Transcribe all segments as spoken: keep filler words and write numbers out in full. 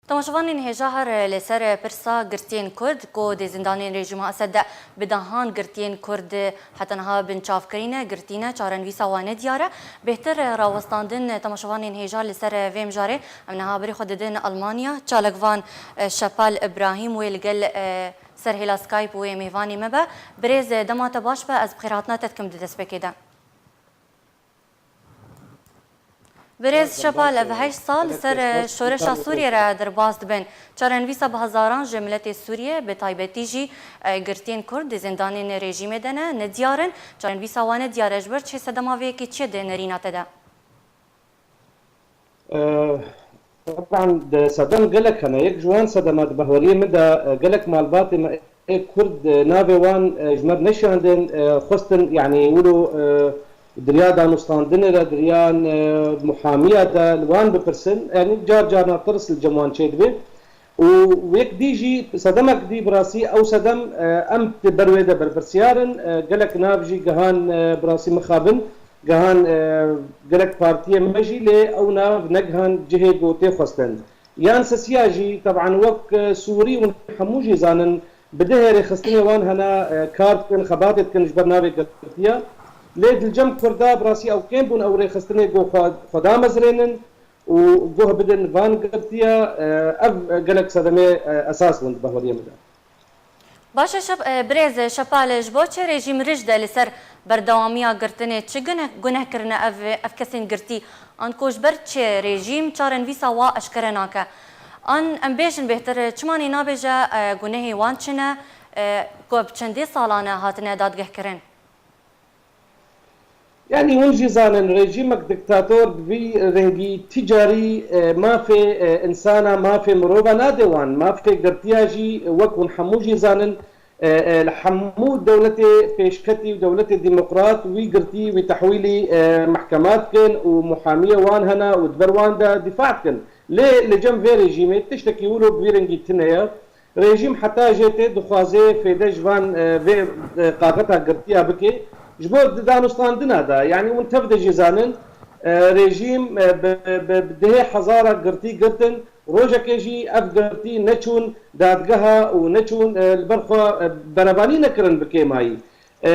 Temaşevanên hêja her li ser pirsa girtiyên Kurd ku di zindanên rejîma Esed de bi dehan girtiyên Kurd heta niha binçavkirî ne, girtî ne, çarenivîsa wan ne diyar e. Bêhtir rawestandin temaşevanên hêja li ser vê mijarê em niha berê xwe didin Almanya. Çalakvan Şepal Îbrahîm wê li gel, e, ser hêla Skype wê mêvanê me be. Birêz, dema te baş be, ez bi xêrhatina te dikim di destpêkê de. Birêz Şepal, ev heşt sal li ser, e, şoreşa Sûriyê re derbas dibin. Çarenivîsa bi hezaran ji miletê Sûriyê, bi taybetî jî, e, girtiyên Kurd di zindanên rejîmê de ne, nediyar in. Çarenivîsa wan nediyar e, ji ber çi sedema vê yekê çi ye di nêrîna te de? E, Teban di sedem gelek hene. Yek ji wan sedema di bahweriyê min de, e, gelek malbatê me ê Kurd, e, navê wan, e, ji me neşandin, e, xwestin, yanî wilo, e, di riya danûstandinê de, di riya, e, muhamiya de li wan bipirsin. Yanî car carna tirs li cem wan çêdibe. Û yek dî jî, sedemek dî bi rastî ew sedem, e, em di ber wê de berpirsiyar in. E, gelek nav jî gihan, e, bi rastî mixabin, gihan, e, gelek partiyên me jî, lê ew nav negihan cihê ku tê xwestin. Yan sisiya jî, teban wek, e, Sûrî û hemû jî zanin, bi dihê rêxistinê wan hene, e, kar dikin, xebatê dikin ji ber navê girtiya. Lê di cem Kurda bi rastî ew kêm bûn, ew rêxistinê ku xwe, xwe damezrênin û guh bidin van girtiya, e, ev gelek sedemê, e, esas bûn di bahweriyê min de. Baş e, Şep-, e, birêz Şepal, ji bo çi rejîm Rij de li ser berdewamiya girtinê çi gune-, guneh kirine ev, ev kesên girtî? An ku ji ber çi rejîm çarenivîsa wa eşkere nake? An em bêjin bêhtir, çima nê nabêje, e, gunehê wan çi ne, e, ku bi çendê salan e hatine dadgehkirin? Yanî hûn jî zanin, rejîmek diktator bi vî rengî ti carî, e, mafê, e, insana, mafê mirova nade wan. Mafê girtiya jî, e, wek hûn hemû jî zanin, e, e, li hemû dewletê pêşketî û dewletê demokrat wî girtî, wî tehwîlî, e, mehkema dikin û muhamiyê wan hene û di ber wan de dîfa dikin. Lê li cem vê rejîmê tiştekî wilo bi vî rengî tune ye. Rejîm heta jê tê dixwaze fêde ji van, e, vê, e, qaxeta girtiya bike. Ji bo di danûstandina de, yanî hûn tev de jî zanin, e, rejîm, e, bi, bi, bi dihê hezara girtî girtin, rojekê jî ev girtî neçûn dadgeha û neçûn, e, li ber xwe, e, berevanî nekirin bi kêmayî. E,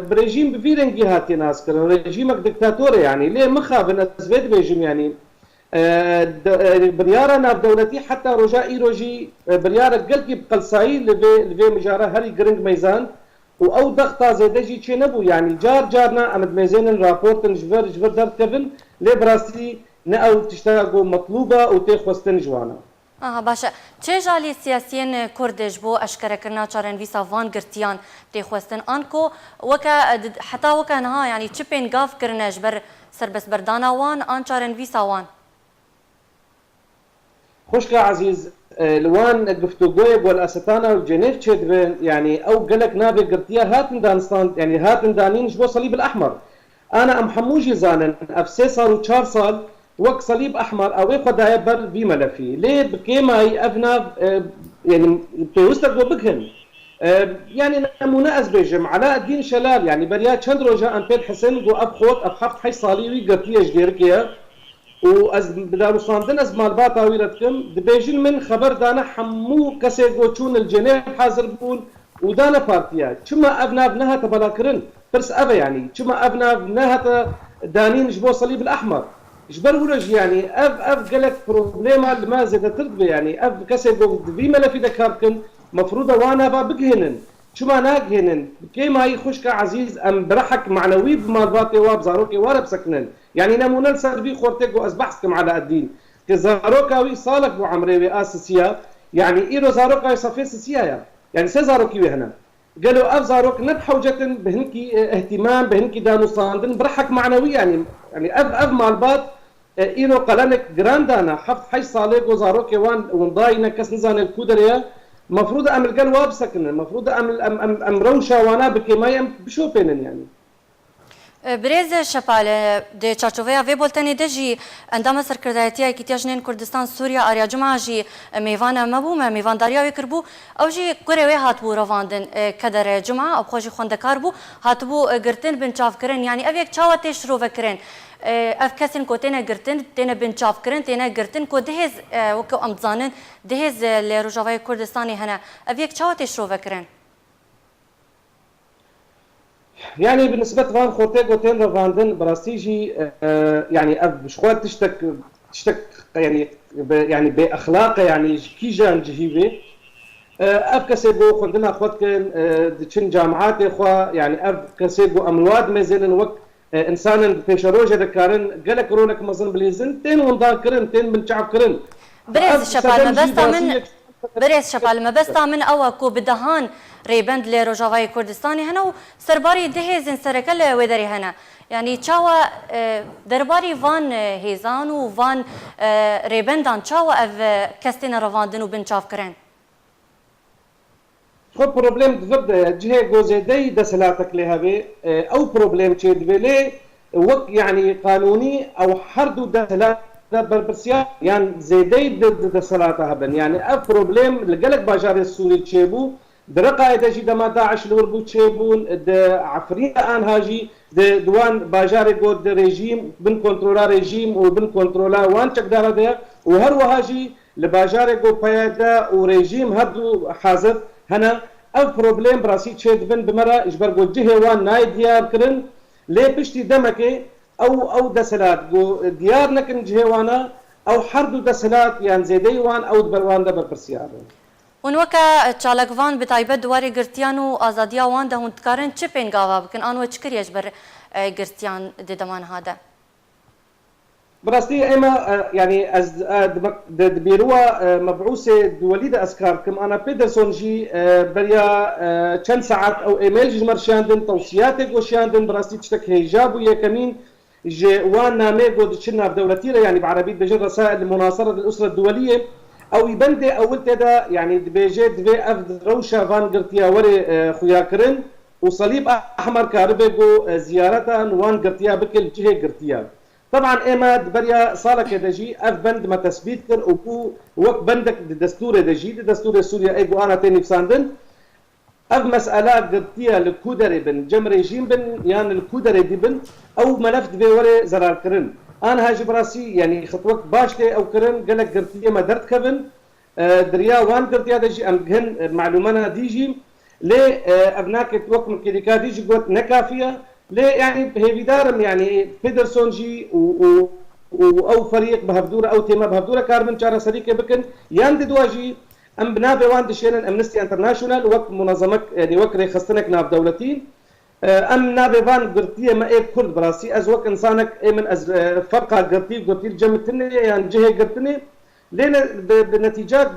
bi rejîm bi vî rengî hatiye naskirin. Rejîmek diktator e yanî. Lê mixabin ez vê dibêjim yanî. E, de, e, biryara navdewletî heta roja îro jî, e, biryarek gelkî bi qelsayî li vê, li vê mijara herî giring meyzand û ew dexta zêde jî çênebû. Yanî car carna em dimêzênin raportin ji vir, ji vir derdikevin, lê bi rastî ne ew tişta ku metlûb e û tê xwestin ji wan e. Aha, baş e. Çi ji alî siyasiyên Kurd ji bo eşkerekirina çarenivîsa van girtiyan tê xwestin? An ku weke, e, di-, heta weke niha, yanî çi pêngav kirine ji ber serbestberdana wan an çarenivîsa wan? Xwişka ezîz, e, li wan guftûgoyê ku li Asetana û Cenêv çêdibin, yanî ew gelek navê girtiya hatin danistan, yanî hatin danîn ji bo Salîb el Ehmer. Ana em hemû jî zanin, ev sê sal û çar sal wek Salîb Ehmer ew ê xwe daye ber vî melefî. Lê bi kêmayî ev nav, e, yanî pêwist e ku bigihin. E, yanî nemûne ez bêjim, Elaeddîn Şelal, yanî beriya çend roja em pê dihisin ku ev xort, ev heft heşt salî wî girtiye ji Dêrikê ye. Û ez bi danûstandin ez malbata wî re dikim, dibêjin min xeber dane hemû kesê ku çûn li Cenêv hazir bûn û dane partiya. Çima ev nav nehate belakirin? Pirs ev e yanî. Çima ev nav nehate danîn ji bo Salîb el Ehmer? Ji ber wilo jî yanî ev, ev gelek problema li me zêdetir dibe yanî. Ev kesê ku di vî melefî de kar dikin, mefrûd e wan nava bigihînin. Çima nagihînin? Bi kêmayî xwişka ezîz em bi rehek manewî bi malbatê wa, bi zarokê wa re bisekinin. Yanî nemûne li ser vî xortê ku ez behs dikim Elaeddîn, ke zaroka wî salek bû emrê wê a sisiya, yanî îro zaroka wê sefê sisiya ye. Yanî sê zarokî wê hene. Gelo ev zarok ne bi hewcetin bi hinkî, e, îhtîmam, bi hinkî danûstandin, bi rehek manewî yanî, yanî ev, ev malbat, e, îro qelemek giran dana, heft heşt salê ku zarokê wan windayî ne, kes nizane li ku derê ye. Mefrûd e em li gel wa bisekinin, mefrûd e em, em, em, em rewşa wana bi kêmayî em bişopênin yanî. Birêz Şepal, di çarçoveya vê boltenê de jî endama Serkirdayetiya Yekîtiya Jinên Kurdistan Sûriya Arya Cuma jî mêvana me bû, me mêvandariya wê kiribû. Ew jî kurê wê hatibû revandin, Keder Cuma, ew xwe jî xwendekar bû, hatibû girtin, binçavkirin. Yanî ev yek çawa tê şirovekirin? E, ev kesên ku têne girtin, têne binçavkirin, têne girtin ku du hêz, e, wekî em dizanin, du hêz, e, li Rojavayê Kurdistanê hene. Ev yek çawa tê şirovekirin? Yanî bi nisbet van xortê ku tên revandin, bi rastî jî, e, yanî ev ji xwe tiştek, tiştek, yanî bi, yanî bêexlaq e, yanî ji kîjan cihî vê? E, ev kesê ku xwendina xwe dikin, e, diçin camiatê xwe, yanî ev kesê ku em li wa dimêzênin wek, e, insanên di pêşerojê de karin gelek rolek mezin bilîzin, tên windan kirin, tên binçav kirin. Birêz Şepal, mebesta min, birêz Şepal, mebesta min ew e ku bi dehan rêbend li Rojavayê Kurdistanê hene û serbarî du hêzên sereke li wê derê hene. Yanî çawa, e, derbarî van, e, hêzan û van, e, rêbendan çawa ev, e, kes têne revandin û binçavkirin? Xwe problem di vir de ye. Cihê ku zêdeyî desthilatek lê hebe, e, ew problem çêdibe. Lê wek, yanî, qanûnî ew her du desthilat de berpirsiyar, yan zêdeyî di, di desthilata hebin. Yanî ev problem li gelek bajarê Sûrî çêbû. Di Reqayê de jî dema DAIŞ li wir bû çêbûn, di Efrîn de anha jî di, di wan bajarê ku di rejîm, bin kontrola rejîm û bin kontrola wan çekdara de ye û her wiha jî li bajarê ku PYD û rejîm her du hazir hene, ev problem bi rastî çêdibin bi me re, ji ber ku cihê wan nayê diyar kirin, lê piştî demekê ew, ew desthilat ku diyar nekin cihê wan e, ew her du desthilat yan zêdeyî wan ew di ber wan de berpirsiyar in. Hûn weke çalakvan bi taybet di warê girtiyan û azadiya wan de hûn dikarin çi pêngava bikin? An we çi kiriye ji ber, e, girtiyan di dema niha de? Bi rastî ême, e, yanî ez, e, di me-, di, di bîrûa, e, mebûsê duwelî de ez kar dikim. Ana Pederson jî, e, beriya, e, çend saet ew email jî ji me re şiyandin, tewsiyatê ku şiyandin, bi rastî tiştek hêja bû. Yekemîn ji wan namê ku diçin navdewletî re, yanî bi erebî dibêjin Resail Munaseret el Usre Duweliyê, ew î bendê ewil tê de, yanî dibêje divê ev rewşa van girtiya were, e, xuyakirin û Salîb Ehmer karibe ku, e, ziyaretan wan girtiya bike li cihê girtiya. Teban ême di beriya salekê de jî ev bend me tesbît kir û bû wek bendek di destûrê de jî, di destûrê Sûriya ê ku ana tê nivîsandin, ev mesele girtiye li ku derê bin, cem rejîm bin yan li ku derê dî bin, ew melef divê were zerarkirin. Anha jî bi rastî, yanî xitwek baş tê ew kirin, gelek girtiyê me derdikevin. E, di riya wan girtiya de jî em gihin, e, malûmana dî jî. Lê, e, ev nake wek min kêlîka dî jî got ne kafî ye. Lê, yanî hêvîdar im, yanî Pederson jî û, û, û ew ferîq bi hevdû re, ew tême bi hevdû re karibin çareserîkê bikin. Yan di dua jî em bi navê wan dişênin Amnesty International wek munezemek, yanî wek rêxistinek navdewletî. E, em navê van girtiyê me ê Kurd bi rastî, ez wek insanek ê min ez, e, ferqa girtî û girtî li cem min tune ye yan cihê girtinê. Lê ne, bi, bi netîca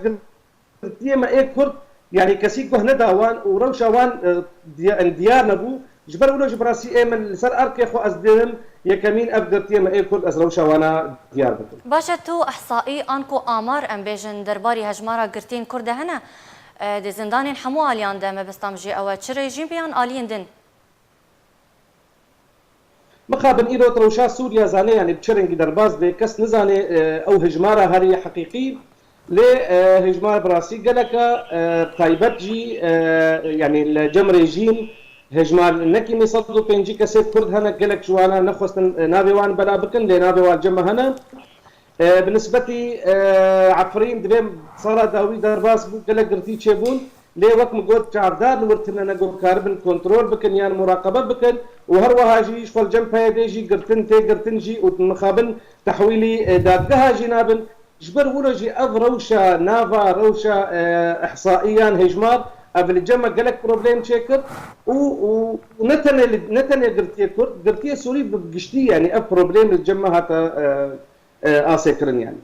girtiyê me ê Kurd, yanî kesî guh neda wan û rewşa wan, e, diya-, diyar nebû. Ji ber wilo jî bi rastî ê min li ser erkê xwe ez dibêm yekemîn ev girtiyê me ê Kurd ez rewşa wana diyar bikim. Baş e, tu ihsaî anku amar, em bêjin, derbarî hejmara girtiyên Kurd de hene, e, di zindanên hemû aliyan de, mebesta min jî ew e, çi rejîm be yan aliyên din? Mixabin îro di rewşa Sûriya zanê, yanî bi çi rengî derbas dibe, kes nizane, e, ew hejmara herî heqîqî. Lê, e, hejmar bi rastî gelek e, e, taybet jî, e, yanî li cem rejîm hejmar nekî sed û pêncî kesê Kurd hene, gelek ji wana nexwestin, e, navê wan bela bikin, lê navê wan cem me hene. E, bi nisbetî, e, Efrîn divê sala dawî derbas bû, gelek girtî çêbûn. Lê wek min got, çavdar li wir tune ne ku karibin kontrol bikin yan muraqebe bikin û her wiha jî ji xwe li cem PYDê jî girtin tê girtin jî û mixabin tehwîlî, e, dadgeha jî nabin. Ji ber wilo jî ev rewşa nava, rewşa, e, ihsaiyan hejmar, ev li cem me gelek problem çêkir û, û, û ne tenê li, ne tenê girtiyê Kurd, girtiyê Sûrî bi giştî, yanî ev problem li cem me hate, e, e, asê kirin yanî.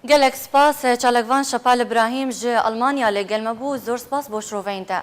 Gelek spas, e, çalakvan Şepal Îbrahîm ji Almanya li gel me bû. Zor spas bo şiroveyên te.